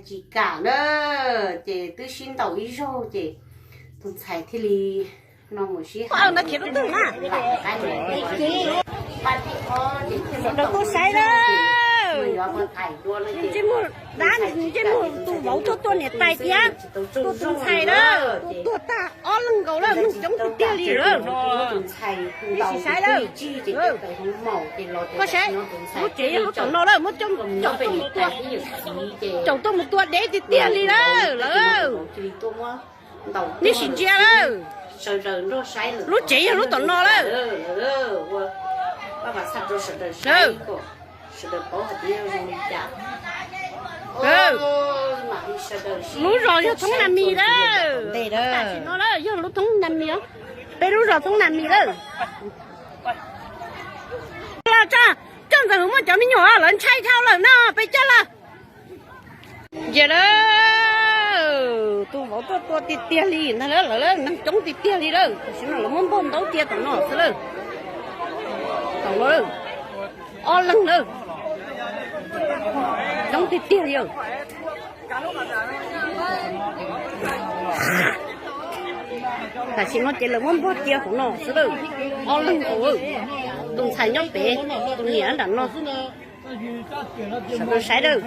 Tsis kam na, ces twb sib ntaus ib zaug ces tus ntxhais thiaj li no mus sib hais. Sawv daws tuaj saib lawm, ntsej muag dab, ntsej muag tus vauv tuaj tua niam tais thiab tua tus ntxhais lawm, tuaj tag ob leeg nkaus lawm, neeg coob tiag tiag li lawm. Ib sim saib lawm, koj saib, lub tsev yog lub tom no lawm, muab coj caum tuaj mus tua, caum tuaj mus tua deb tiag tiag li lawm lawm. Neb sim ntsia lawm, lub tsev yog lub tom no lawm. Lub zos yog thoob Nas Mis lawm, tam sim no lawm yog lub thoob Nas Mis os. Peb lub zos thoob Nas Mis lawm. Los tso, coj ntxawm hwv muaj cov me nyuam lawv ntshai dhau lawm no, peb coj los. Nce lawm, tus vauv tuaj tua tiag tiag li ntag, lawv neeg coob tiag tiag li lawm, tam sim no lawv muab npog ntaub cia tom no xwb lawm. Tom no lawm, ob leeg lawm, coob tiag tiag li. Tam sim no ces lawv muab npog cia hauv no xwb lawm, ob leeg nkaus, tus ntxhais nyob pem, tus niam nram no. Sawv daws saib lawm,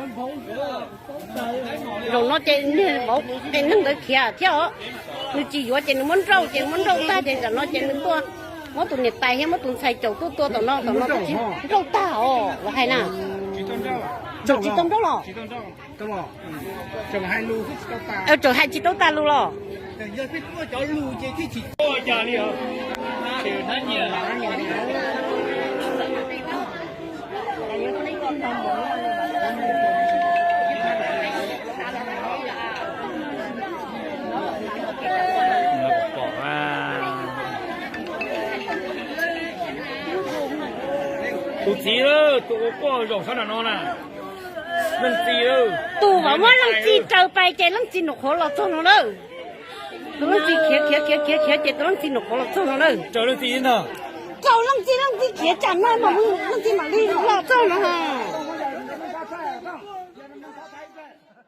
zaum no ces niag vauv tus neeg ntawd khiav thiab os. Nws tsis yuav ces nws muab nrauj, ces muab nrauj tag ces zaum no ces nws tuaj muab tus niam tais thiab muab tus ntxhais caum tuaj tua tom no, tom no nrauj tag os, lawv hais na. Tsis tau nrauj los? Tseem hais tsis tau tag lus los? Tus txiv lawm, tus ua quaj zaum sab nram no na. Leej txiv lawm. Tus vauv muab leej txiv raws pais ces leej txiv nraum qhuav los txog no lawm. Tus leej txiv khiav khiav khiav khiav khiav ces tus leej txiv nraum qhuav los txog no lawm. Raws leej txiv ntag. Raws leej txiv, leej txiv khiav tsam no mas leej txiv mam li los txog no.